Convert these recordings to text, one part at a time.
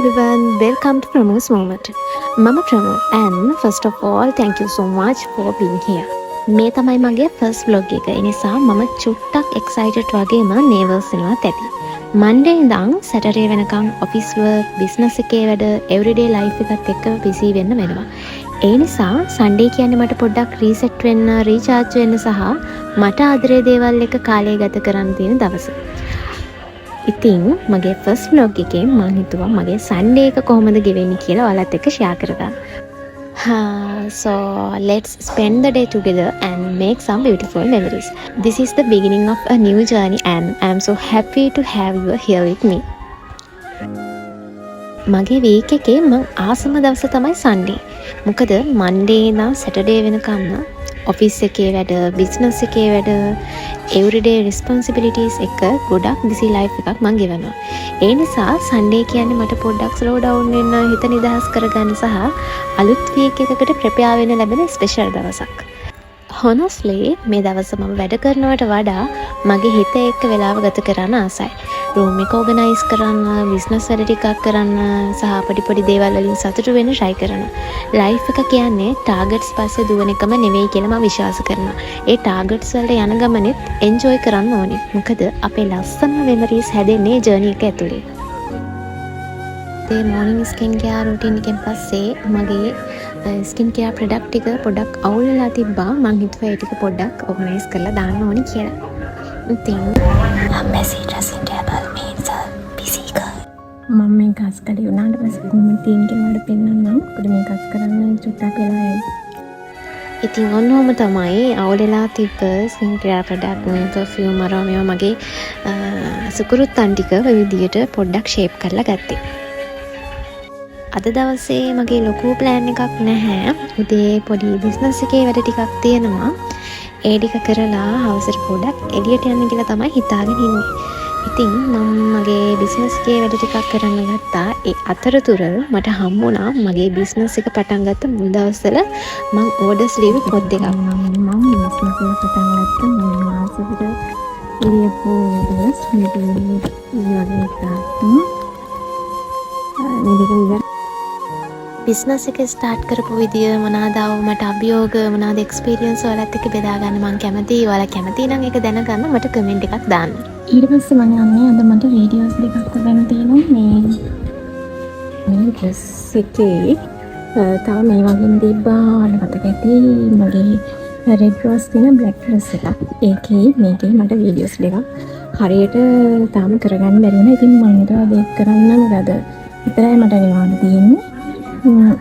Everyone, welcome to Pramo's Moment. මම ප්‍රමෝ and first of all, thank you so much for being here. මේ තමයි මගේ first vlog එක. ඒ නිසා මම චුට්ටක් එක්සයිටඩ් වගේම නර්වස් වෙනවත් ඇති. මන්ඩේ ඉඳන් සැටර්ඩේ වෙනකන් ඔෆිස් වර්ක්, බිස්නස් එකේ වැඩ, එවරිඩේ ලයිෆ් එකත් එක්ක බිසී වෙන්න වෙනවා. ඒ නිසා සන්ඩේ කියන්නේ මට පොඩ්ඩක් රීසෙට් වෙන්න, රීචාර්ජ් වෙන්න සහ මට ආදරේ දේවල් එක්ක කාලය ගත කරන්න තියෙන දවස. ඉතින් මගේ ෆස්ට් ව්ලොග් එකෙන් මං හිතුවා මගේ සන්ඩේ එක කොහොමද ගෙවෙන්නේ කියලා ඔයාලත් එක්ක ෂෙයා කරගන්න. So let's spend the day together and make some beautiful memories. This is the beginning of a new journey and I'm so happy to have you here with me. මගේ වීක් එකේ මං ආසම දවස තමයි සන්ඩේ. මොකද මන්ඩේ ඉඳන් Saturday වෙනකම්ම office එකේ වැඩ, බිස්නස් එකේ වැඩ, එවරිඩේ රෙස්පොන්සිබිලිටීස් එක ගොඩක් බිසි ලයිෆ් එකක් මං ගෙවනවා. ඒ නිසා සන්ඩේ කියන්නේ මට පොඩ්ඩක් ස්ලෝ ඩවුන් වෙන්න, හිත නිදහස් කරගන්න සහ අලුත් වීක් එකකට ප්‍රිපෙයාර් වෙන්න ලැබෙන ස්පෙෂල් දවසක්. හොනස්ලි, මේ දවස මම වැඩ කරනවට වඩා මගේ හිත එක්ක වෙලාව ගත කරන්න ආසයි. රූම් එක ඕගනයිස් කරන්න, බිස්නස් වැඩ ටිකක් කරන්න සහ පොඩි පොඩි දේවල් වලින් සතුටු වෙන්න try කරනවා. ලයිෆ් එක කියන්නේ ටාගට්ස් පස්සේ දුවන එකම නෙවෙයි කියලා මම විශ්වාස කරනවා. ඒ ටාගට්ස් වලට යන ගමනෙත් එන්ජොයි කරන්න ඕනේ. මොකද අපේ ලස්සනම මෙමරීස් හැදෙන්නේ ජර්නි එක ඇතුලේ. ඒ මෝර්නිං ස්කින් කෙයාර් රූටීන් එකෙන් පස්සේ මගේ ස්කින් කෙයාර් ප්‍රොඩක්ට් ටික පොඩ්ඩක් අවුල් වෙලා තිබ්බා. මං හිතුවා ඒ ටික පොඩ්ඩක් ඕගනයිස් කරලා දාන්න ඕනි කියලා. ඉතින් A messy dressing table means a busy girl. මම මේක අස් කළේ වුණාට පස්සේ කොහොමද තියෙන්නේ කියලා ඔයාලට පෙන්නන්නම්. මොකද මේක අස් කරන්න චුට්ටක් වෙලා යයි. ඉතින් ඔන්න ඔහොම තමයි අවුල් වෙලා තිබ්බ ස්කින් කෙයාර් ප්‍රොඩක්ට්, පර්ෆියුම්, අරවා මේවා, මගේ සුකුරුත්තන් ටික ඔය විදියට පොඩ්ඩක් ෂේප් කරලා ගත්තේ. අද දවසේ මගේ ලොකු ප්ලෑන් එකක් නැහැ. උදේ පොඩි බිස්නස් එකේ වැඩ ටිකක් තියෙනවා. ඒ ටික කරලා හවසට පොඩ්ඩක් එළියට යන්න කියලා තමයි හිතාගෙන ඉන්නේ. ඉතින් මම මගේ බිස්නස් එකේ වැඩ ටිකක් කරන්න ගත්තා. ඒ අතරතුර මට හම්බුණා මගේ බිස්නස් එක පටන් ගත්ත මුල් දවස්වල මං ඕඩර්ස් ලියපු පොත් දෙකක්. මම බිස්නස් එක පටන් ගත්ත මුල් මාසෙකට ලියපු ඕඩර්ස් මේ තියෙන්නේ. ඒ වගේ එකක්. මේ දෙක ඉවර. බිස්නස් එක ස්ටාර්ට් කරපු විදිය, මොනවාද ආව මට අභියෝග, මොනවාද එක්ස්පීරියන්ස් ඔයාලත් එක්ක බෙදා ගන්න මං කැමතියි. ඔයාලා කැමති නම් ඒක දැනගන්න මට කමෙන්ට් එකක් දාන්න. ඊට පස්සේ මම යන්නේ, අද මට වීඩියෝස් දෙකක් කරන්න තියෙනවා. මේ මේ ඩ්‍රෙස් එකේ තව මේ වගේම තිබ්බා. ඔයාලට මතක ඇති මගේ රෙඩ් රෝස් තියෙන බ්ලැක් ඩ්‍රෙස් එකක්. ඒකේ මේකේ මට වීඩියෝස් දෙකක් හරියට තාම කරගන්න බැරි වුණා. ඉතින් මම හිතුවා දෙයක් කරන්න, මොකද අද විතරයි මට නිවාඩු තියෙන්නේ.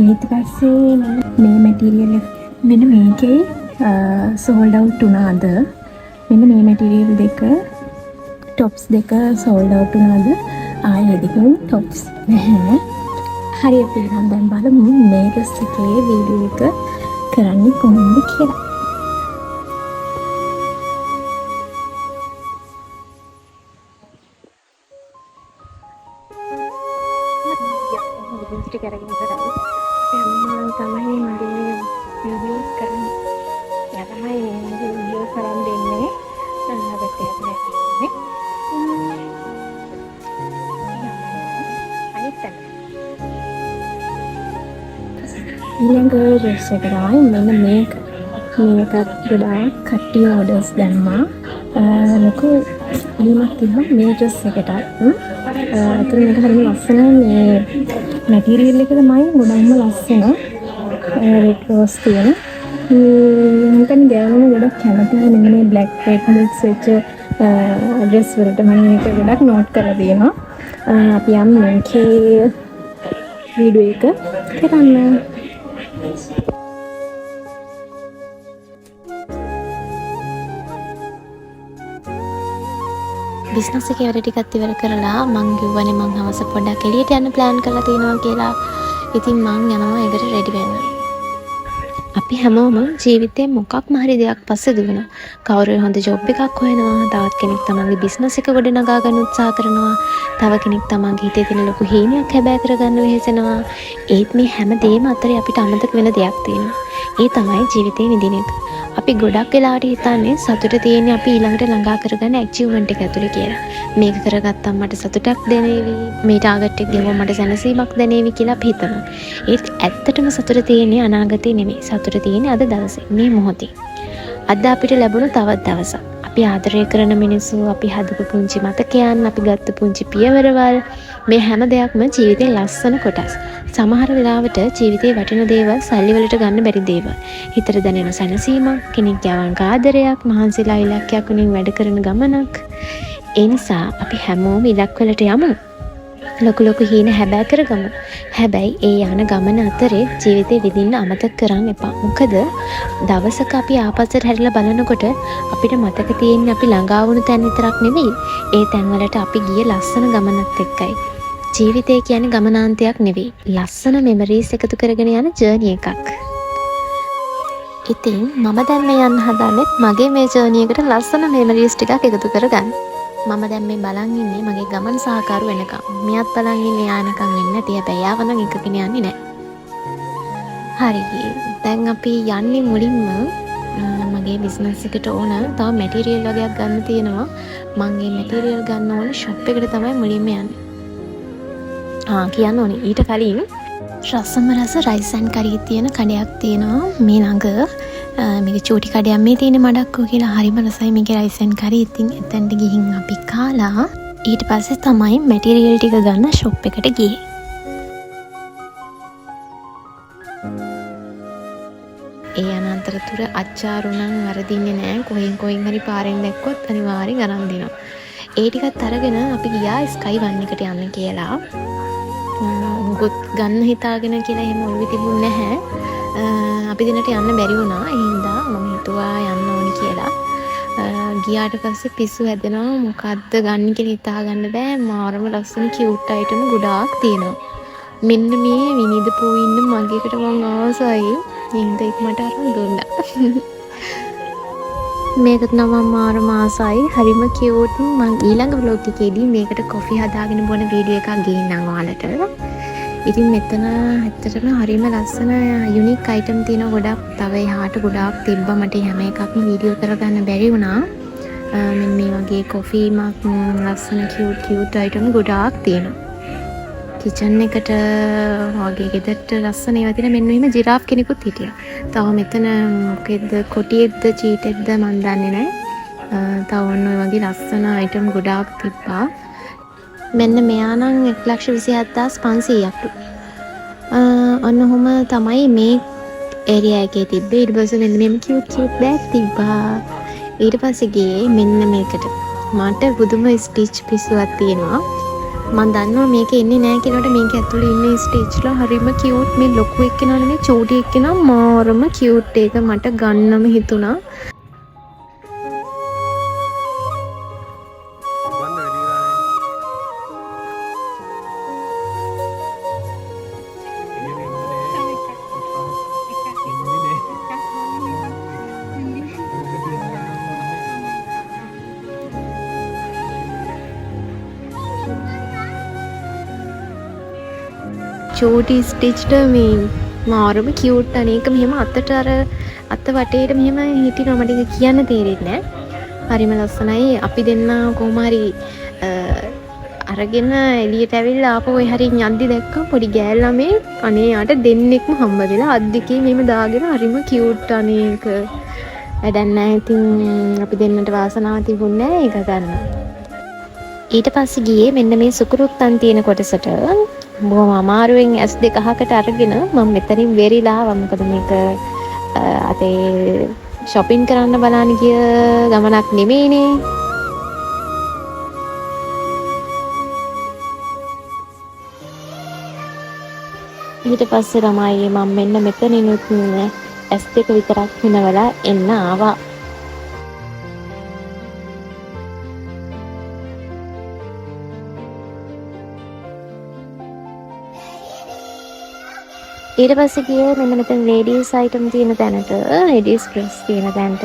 ඊට පස්සේ මම මේ මැටීරියල් එක, මෙන්න මේකේ සෝල්ඩ් අවුට් වුණා අද. මෙන්න මේ මැටීරියල් දෙක, ටොප්ස් දෙක සෝල්ඩ් අවුට් වුණාද, ආයේ ඒ දෙකෙන් ටොප්ස් නැහැ. හරි, අපි එහෙනම් දැන් බලමු මේ ඩ්‍රෙස් එකේ වීඩියෝ එක කරන්නේ කොහොමද කියලා. වීඩියෝස් ටික අරගෙන ඉවරයි. අපේ අම්මා තමයි මගේ වීඩියෝස් කරන්නේ. එයා තමයි මගේ වීඩියෝස් අරන් දෙන්නේ. අදත් එයා තමයි ඉන්නේ. අනිත් තැන. ඊළඟ ඩ්‍රෙස් එක තමයි මෙන්න මේක. මේකත් ගොඩාක් කට්ටිය ඕඩර්ස් දැම්මා. ලොකු ඉල්ලුමක් තිබ්බා මේ ඩ්‍රෙස් එකටත්. ඇත්තටම මේක හරිම ලස්සන. මේ මැටීරියල් එක තමයි ගොඩක්ම ලස්සන. රෙඩ් රෝස් තියෙන. මම හිතන්නේ ගෑනුම ගොඩක් කැමතියි මෙන්න මේ බ්ලැක් රෙඩ් මික්ස් වෙච්ච ඩ්‍රෙස් වලට. මම මේක ගොඩක් නෝට් කරලා තියෙනවා. අපි යමු මේකේ වීඩියෝ එක කරන්න. බිස්නස් එකේ වැඩ ටිකත් ඉවර කරලා, මං කිව්වනේ මං හවස පොඩ්ඩක් එළියට යන්න ප්ලෑන් කරලා තියෙනවා කියලා. ඉතින් මං යනවා ඒකට රෙඩි වෙන්න. අපි හැමෝම ජීවිතේ මොකක්ම හරි දෙයක් පස්සේ දුවනවා. කවුරු හරි හොඳ ජොබ් එකක් හොයනවා, තවත් කෙනෙක් තමන්ගේ බිස්නස් එක ගොඩනගා ගන්න උත්සාහ කරනවා, තව කෙනෙක් තමන්ගේ හිතේ තියෙන ලොකු හීනයක් හැබෑ කරගන්න වෙහෙසෙනවා. ඒත් මේ හැම දේම අතරේ අපිට අමතක වෙන දෙයක් තියෙනවා. ඒ තමයි ජීවිතේ විඳින එක. අපි ගොඩක් වෙලාවට හිතන්නේ සතුට තියෙන්නේ අපි ඊළඟට ළඟා කරගන්න ඇචීව්මන්ට් එක ඇතුලේ කියලා. මේක කරගත්තම මට සතුටක් දැනේවි, මේ ටාගට් එක ගෙවුවම මට සැනසීමක් දැනේවි කියලා අපි හිතනවා. ඒත් ඇත්තටම සතුට තියෙන්නේ අනාගතේ නෙමෙයි. සතුට තියෙන්නේ අද දවසේ, මේ මොහොතේ. අද අපිට ලැබුණු තවත් දවසක්. අපි ආදරය කරන මිනිස්සු, අපි හදපු පුංචි මතකයන්, අපි ගත්ත පුංචි පියවරවල්, මේ හැම දෙයක්ම ජීවිතේ ලස්සන කොටස්. සමහර වෙලාවට ජීවිතේ වටින දේවල් සල්ලි වලට ගන්න බැරි දේවල්. හිතට දැනෙන සැනසීමක්, කෙනෙක්ගේ අවංක ආදරයක්, මහන්සිලා ඉලක්කයක් වෙනුවෙන් වැඩ කරන ගමනක්. ඒ නිසා අපි හැමෝම ඉලක්කවලට යමු. ලොකු ලොකු හීන හැබෑ කරගමු. හැබැයි ඒ යන ගමන අතරේ ජීවිතේ විඳින්න අමතක කරන්න එපා. මොකද දවසක අපි ආපස්සට හැරිලා බලනකොට අපිට මතක තියෙන්නේ අපි ළඟා වුණු තැන් විතරක් නෙවෙයි. ඒ තැන්වලට අපි ගිය ලස්සන ගමනත් එක්කයි. ජීවිතය කියන්නේ ගමනාන්තයක් නෙවෙයි. ලස්සන මෙමරීස් එකතු කරගෙන යන ජර්නි එකක්. ඉතින් මම දැන් මේ යන්න හදන්නෙත් මගේ මේ ජර්නි එකට ලස්සන මෙමරීස් ටිකක් එකතු කරගන්න. මම දැන් මේ බලන් ඉන්නේ මගේ ගමන් සහකරු වෙනකම්. මෙයාත් බලන් ඉන්නේ එයා එනකම් වෙන්නේ නැති. හැබැයි එයාව නම් එකගෙන යන්නේ නැහැ. හරි. දැන් අපි යන්නේ මුලින්ම මගේ බිස්නස් එකට ඕන තව මැටීරියල් වගේක් ගන්න තියෙනවා. මං ඒ මැටීරියල් ගන්න ඕන ෂොප් එකට තමයි මුලින්ම යන්නේ. කියන්න ඕනේ ඊට කලින් රසම රස රයිස් ඇන්ඩ් කරි තියෙන කඩයක් තියෙනවා මේ ළඟ. මේක චූටි කඩයක් මේ තියෙන මඩක්කෝ කියලා. හරිම රසයි මේකේ රයිස් ඇන්ඩ් කරි. ඉතින් එතනට ගිහින් අපි කාලා ඊට පස්සේ තමයි මැටීරියල් ටික ගන්න ෂොප් එකට ගියේ. ඒ යන අතරතුර අච්චාරු නම් වරදින්නේ නෑ. කොහෙන් කොහෙන් හරි පාරෙන් දැක්කොත් අනිවාර්යෙන් අරන් දෙනවා. ඒ ටිකත් අරගෙන අපි ගියා ස්කයි වන් එකට යන්න කියලා. මොකුත් ගන්න හිතාගෙන කියලා එහෙම ඔළුවේ තිබුණ නැහැ. අපි දෙන්නට යන්න බැරි වුණා. ඒ හින්දා මම හිතුවා යන්න ඕනි කියලා. ගියාට පස්සේ පිස්සු හැදෙනවා. මොකද්ද ගන්න කියලා හිතා ගන්න බෑ. මාරම ලස්සන කියුට් අයිටම් ගොඩාක් තියෙනවා. මෙන්න මේ විනිද පූ ඉන්න මගේකට මං ආසයි. ඒ හින්දා ඒක මට අරන් දුන්නා. මේකට නම් මං මාරම ආසයි. හරිම කියුට්. මං ඊළඟ ව්ලොග් එකේදී මේකට කොෆි හදාගෙන බොන වීඩියෝ එකක් ගේන්නම් ඔයාලට. ඉතින් මෙතන ඇත්තටම හරිම ලස්සන යුනික් අයිටම් තියෙනවා ගොඩක්. තව එහාට ගොඩාක් තිබ්බා. මට හැම එකක්ම වීඩියෝ කරගන්න බැරි වුණා. මෙන්න මේ වගේ කොෆි මග් ලස්සන කියුට් කියුට් අයිටම් ගොඩාක් තියෙනවා. කිචන් එකට වගේ ගෙදරට ලස්සන ඒවා තියෙන. මෙන්න මෙහෙම ජිරාෆ් කෙනෙකුත් හිටියා. තව මෙතන මොකෙද්ද කොටියෙක්ද චීටෙක්ද මන් දන්නේ නෑ. තව ඔන්න ඔය වගේ ලස්සන අයිටම් ගොඩාක් තිබ්බා. මෙන්න මෙයා නම් එක් ලක්ෂ විසිහත්දාස් පන්සීයක්ලු. ඔන්න ඔහොම තමයි මේ ඒරියා එකේ තිබ්බේ. ඊට පස්සේ මෙන්න මෙහෙම කියුට් කියුට් බෑග් තිබ්බා. ඊට පස්සේ ගියේ මෙන්න මේකට. මට පුදුම ස්ටිච් පිස්සුවක් තියෙනවා. මං දන්නවා මේක එන්නේ නෑ කියලාට මේක ඇතුලේ ඉන්න ස්ටිච්ලා හරිම කියුට්. මේ ලොකු එක්කෙනා නෙමෙයි චූටි එක්කෙනා මාරම කියුට්. ඒක මට ගන්නම හිතුණා. චූටි ස්ටිච්ට මේ මාරම කියුට්. අනේක මෙහෙම අතට අර අත වටේට මෙහෙම හිටිනවා. මට ඒක කියන්න තේරෙන්නේ නෑ. හරිම ලස්සනයි. අපි දෙන්න කොහොම හරි අරගෙන එළියට ඇවිල්ලා ආපහු ඔය හරින් යද්දි දැක්කා පොඩි ගෑල් ළමෙක්. අනේ යාට දෙන්නෙක්ම හම්බ වෙලා අත් දෙකේ මෙහෙම දාගෙන හරිම කියුට්. අනේක වැඩක් නෑ. ඉතින් අපි දෙන්නට වාසනාව තිබුණේ නෑ ඒක ගන්න. ඊට පස්සේ ගියේ මෙන්න මේ සුකුරුත්තන් තියෙන කොටසට. බොහොම අමාරුවෙන් ඇස් දෙක අහකට අරගෙන මම මෙතනින් වෙරිලා ආවා. මොකද මේක අතේ ෂොපින් කරන්න බලන්න ගිය ගමනක් නෙමෙයිනේ. ඊට පස්සේ තමයි මම මෙන්න මෙතනිනුත් ඇස් දෙක විතරක් හිනවලා එන්න ආවා. ඊට පස්සේ ගියේ මෙන්න මෙතන ලේඩීස් අයිටම් තියෙන තැනට, ලේඩීස් ඩ්‍රෙස් තියෙන තැනට.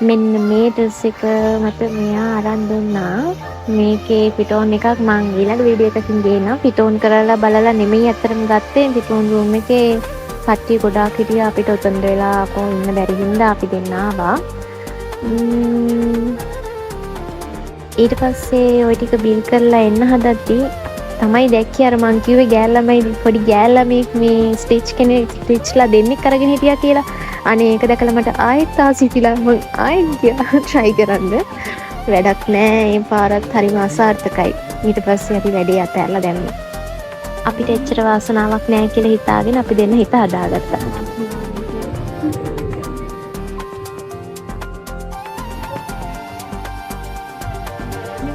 මෙන්න මේ ඩ්‍රෙස් එක මට මෙයා අරන් දුන්නා. මේකේ පිටෝන් එකක් මං ඊළඟ වීඩියෝ එකකින් ගේනවා. පිටෝන් කරලා බලලා නෙමෙයි අත්‍තරම ගත්තේ. පිටෝන් රූම් එකේ කට්ටිය ගොඩාක් හිටියා. අපිට ඔතනට වෙලා ආපහු ඉන්න බැරි හින්දා අපි දෙන්න ආවා. ඊට පස්සේ ඔය ටික බිල් කරලා එන්න හදද්දි තමයි දැක්කේ අර මං කිව්වේ ගෑල් ළමයි, පොඩි ගෑල් ළමයෙක් මේ ස්ටිච් කෙනෙක්, ස්ටිච්ලා දෙන්නෙක් අරගෙන හිටියා කියලා. අනේ ඒක දැකලා මට ආයෙත් ආස හිතිලා මං ආයෙත් ගියා ට්‍රයි කරන්න. වැඩක් නෑ, ඒ පාරත් හරිම අසාර්ථකයි. ඊට පස්සේ අපි වැඩේ අතෑරලා දැම්මා. අපිට එච්චර වාසනාවක් නෑ කියලා හිතාගෙන අපි දෙන්න හිත හදාගත්තා.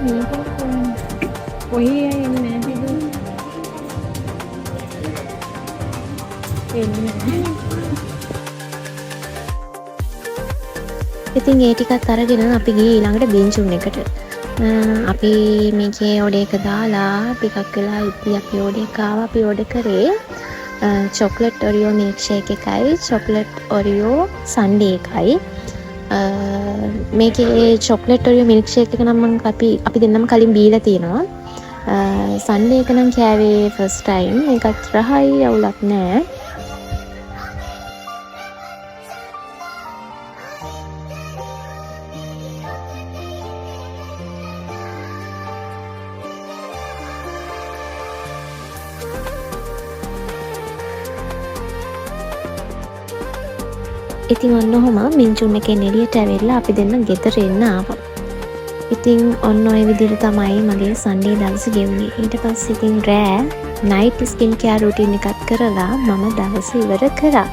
මේක කොහේ එන්නේ නැහැ එන්නේ නැහැ. ඉතින් ඒ ටිකත් අරගෙන අපි ගියේ ඊළඟට බින්චුන් එකට. අපි මේකේ ඕඩර් එක දාලා ටිකක් වෙලා ඉද්දි අපි ඕඩර් එක ආවා. අපි ඕඩර් කරේ චොක්ලට් ඔරියෝ මිල්ක් ෂේක් එකයි චොක්ලට් ඔරියෝ සන්ඩේ එකයි. මේකේ චොක්ලට් ඔරියෝ මිල්ක් ෂේක් එක නම් මං අපි අපි දෙන්නම කලින් බීලා තියෙනවා. සන්ඩේ එක නම් කෑවේ ෆස්ට් ටයිම්. ඒකත් රහයි, අවුලක් නෑ. ඉතින් ඔන්න ඔහොම මින්චුන් එකෙන් එළියට ඇවිල්ලා අපි දෙන්න ගෙදර එන්න ආවා. ඉතින් ඔන්න ඔය විදිහට තමයි මගේ සන්ඩේ දවස ගෙවුනේ. ඊට පස්සේ ඉතින් රෑ නයිට් ස්කින් කෙයාර් රූටීන් එකක් කරලා මම දවස ඉවර කරා.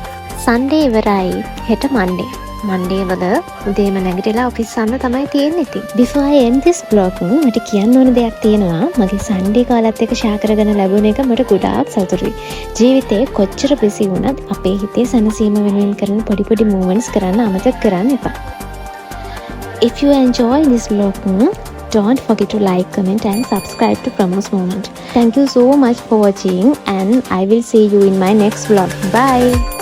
සන්ඩේ ඉවරයි. හෙට මන්ඩේ. මන්ඩේ වල උදේම නැගිටලා ඔෆිස් යන්න තමයි තියෙන්නේ ඉතින්. Before I end this vlog, මට කියන්න ඕන දෙයක් තියෙනවා. මගේ සන්ඩේ ඔයාලත් එක්ක ෂෙයා කරගෙන ලැබුණ එක මට ගොඩාක් සතුටුයි. ජීවිතේ කොච්චර බිසි වුණත් අපේ හිතේ සැනසීම වෙනුවෙන් කරන පොඩි පොඩි මූවමන්ට්ස් කරන්න අමතක කරන්න එපා. If you enjoy this vlog, don't forget to like, comment and subscribe to Pramos Moment. Thank you so much for watching and I will see you in my next vlog. Bye.